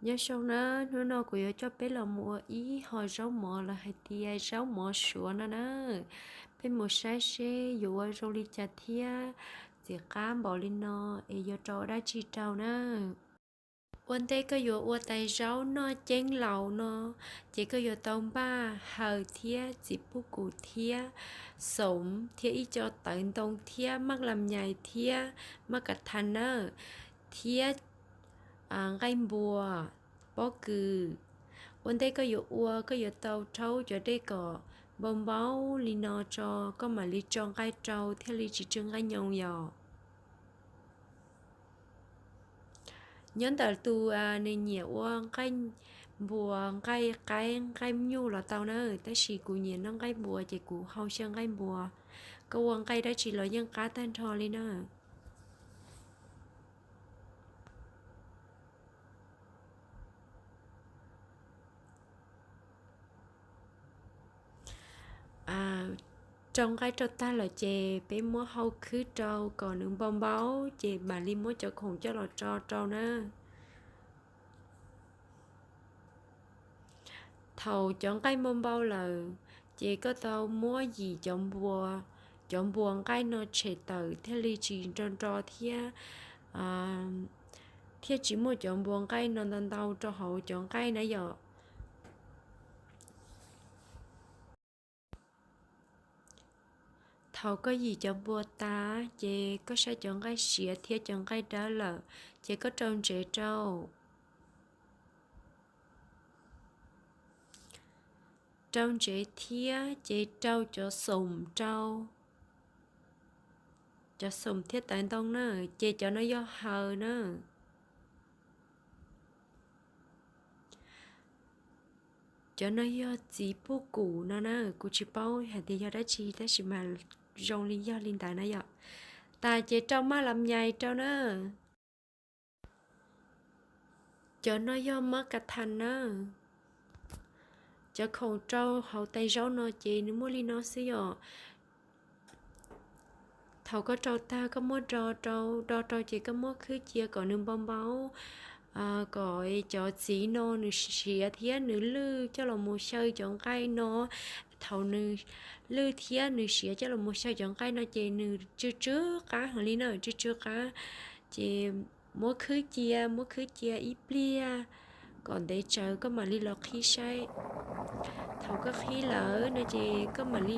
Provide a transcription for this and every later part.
Nyob zoo na, hnub no kuv yuav coj peb los mus ua ib hom zaub mov lawv hais tias zaub mov Suav no na. Peb mus saib seb yuav ua zoo li cas thiab txiv qab npaum li no es yuav rau dab tsi rau na. Ua ntej koj yuav ua tais zaub noj ceeb laus no, ces koj yuav tau npaj haws thiab txiv pub kum thiab xoom thiab ib co tawv ntoo thiab maj lam nyais thiab maj kav thas nawb, thiab nqaij npua, pob kws. Ua ntej koj yuav ua, koj yuav tau rhaub cov dej kom npau npau li no tso, koj mam li tso nqaij rau thiaj li tsis tsw nqaij nyoos yom. Nyob ntawm tus nws nyiam ua nqaij npua, nqaij qaib, nqaij nyuj los tau na, tab sis kuv nyiam noj nqaij npua ces kuv hau xyaw nqaij npua. Koj ua nqaij dab tsi los yeej qab tag nrho li na. Rau nqaij rau tag lawm ces peb muab hau khwb rau kom nws npau npau, ces mam li muab cov khoom coj los tso rau na. Thaum cov nqaij npau npau lawm, ces koj tau muab yim cov npua, cov npua nqaij no tshem tawm thiaj li tsis nro nro thiab, thiaj tsis muaj cov npua nqaij no ntau ntau rau hauv cov nqaij na yom. Thaum koj yim cov npua tas ces koj saib cov nqaij siav thiab cov nqaij dawb lawm, ces koj rau ntsev rau. Rau ntsev thiab ces rau cov xoom rau. Cov xoom thiab tawv ntoo na, ces cov no yog haws na. Cov no yog txiv pub kum no na, kuv tsis paub hais tias yog dab tsi tab sis mas zoo li yog li ntawd na yom. Tas ces rau maj lam nyais rau na. Cov no yog maj kav thas na. Cov khoom rau hauv tais zaub no ces nws muaj li no xwb yom. Thaum koj rau tag koj muab do rau, do rau ces koj muab khwb cia kom nws npau npau, kom cov txiv no nws siav thiab nws lwj coj los mus xyaw cov nqaij no. Thaum nws lwj thiab nws siav coj los mus xyaw cov nqaij no ces nws tsw tsw qab heev li na, tsw tsw qab. Ces muab khwb cia, muab khwb cia ib pliag kom ntev tsawv koj mam li los qhib saib. Thaum koj qhib lawm no ces koj mam li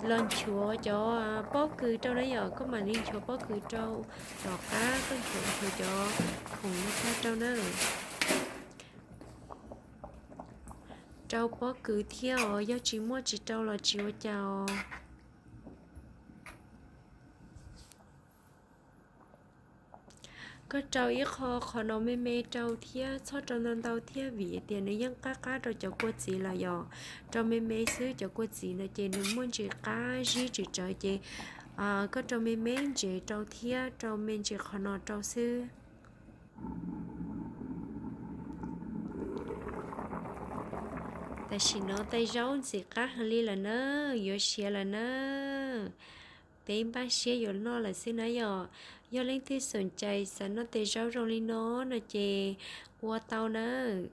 los nchuav cov pob kws rau na yom, koj mam li nchuav pob kws rau tom qab, koj nchuav nchuav cov khoom no tag rau na. Rau pob kws thiab os, yog tsis muaj tsis rau los tsis ua cas os. Koj rau ib qho qhov no me me rau thiab, txhob rau ntau ntau thiab vim tias nws yeej qab qab rau cov kua txiv lawm yom. Rau me me xwb, cov kua txiv no ces nws muaj ntsis qab zib tswm tsawv ces koj rau me me ntsev rau thiab rau me ntsis qhov no rau xwb. Tam sim no tais zaub ntxim qab heev li lawm na, yuav siav lawm na. Peb npaj siab yuav noj lawm xwb na yom. Yog leej twg xoom cais xav noj tais zaub zoo li no no ces ua tau nawb.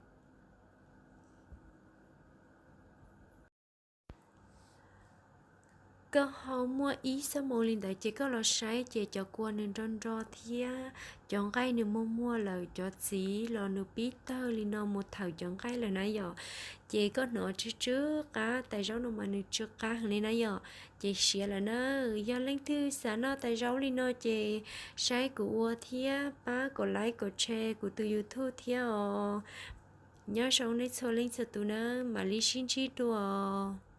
Koj hau muaj ib xuab moos li ntawd ces koj los saib ces cov kua nws nro nro thiab cov nqaij nws muag muag lawm, cov txiv los nws pib tawg li no mus thawm cov nqaij lawm na yom. Ces koj hnov tsw tsw qab, tais zaub no mas nws tsw qab heev li na yom. Ces siav lawm na. Yog leej twg xav noj tais zaub li no ces saib kuv ua thiab pab kom like kom share kuv tus YouTube thiab os. Nyob zoo nej txhua leej txhua tus na, mam li sib ntsib dua os.